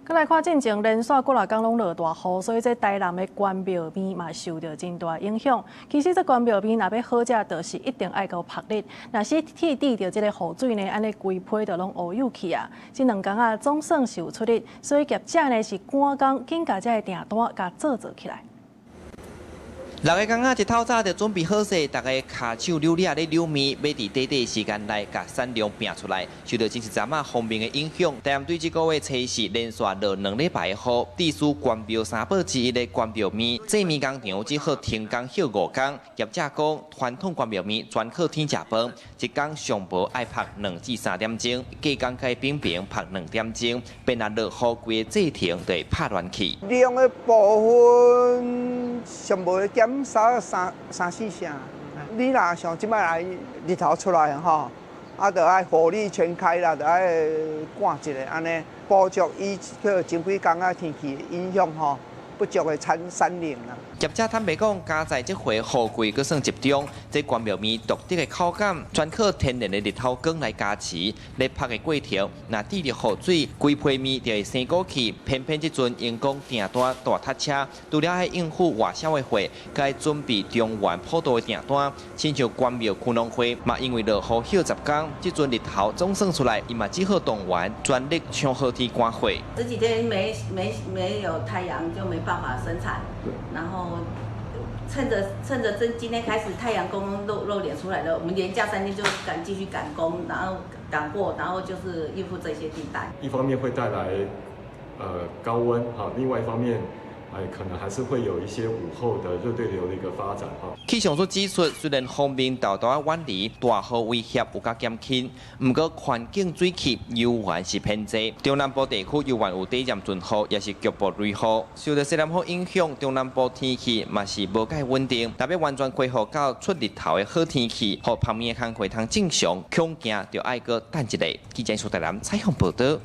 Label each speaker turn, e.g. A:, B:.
A: 閣來看進前連紲幾若工攏落大雨，所以這台南的關廟麵嘛受著真大影響。其實這關廟麵若欲好食，就是一定愛閣曝日。若是去滴著這个雨水呢，按呢規批就攏烏有去啊。這兩工啊，總算是有出日，所以業者呢是趕工緊共這个訂單共做做起來。
B: 六个工仔一透早就準備好勢，逐个跤手扭捏咧扭麵，欲佇短短時間內共產量拚出來。受著前一陣仔鋒面的影響，台南對這個月初四連續落2禮拜的雨，致使關廟三寶之一的關廟麵製麵工廠只好停工歇五工。業者講，傳統關廟麵全靠天食飯，一工上無愛曝2至3點鐘，加工共平平曝2點鐘，變若落雨，規个製程就會拍亂去。
C: 量的部分上無會減少三三四成。你若像這擺來日頭出來吼，啊，著愛火力全開啦，著愛趕一下按呢，補足伊去前幾工仔天氣影響吼，不足的產產量啦。
B: 業者坦白講，佳哉這回雨季閣算集中，這關廟麵獨特的口感，全靠天然的日頭光來加持。咧曝的過程，若滴著雨水，規批麵就會生糊去。偏偏這陣𪜶講訂單大塞車，除了愛應付外銷的貨，閣愛準備中元普渡的訂單。親像關廟區農會嘛，因為落雨歇10工，這陣日頭總算出來，伊嘛只好動員全力搶好天趕貨。
D: 這幾天沒有太陽，就沒辦法生產。然後趁着這今天開始太陽公公露露臉出來了，我們連假3天就趕繼續趕工，然後趕貨，然後就是應付這些訂單。
E: 一方面會帶來高溫哈，另外一方面，哎，可能還是會有一些午後的熱對流的一個發展哈。
B: 氣象署指出，雖然鋒面沓沓仔遠離，大雨威脅有較減輕，毋過環境水汽猶原是偏濟。中南部地區猶原有短暫陣雨，抑是局部雷雨。受著西南風影響，中南部天氣嘛是無蓋穩定。若欲完全恢復到出日頭的好天氣，予曝麵的工課通正常，恐驚就愛閣等一下。記者蘇台南採訪報導。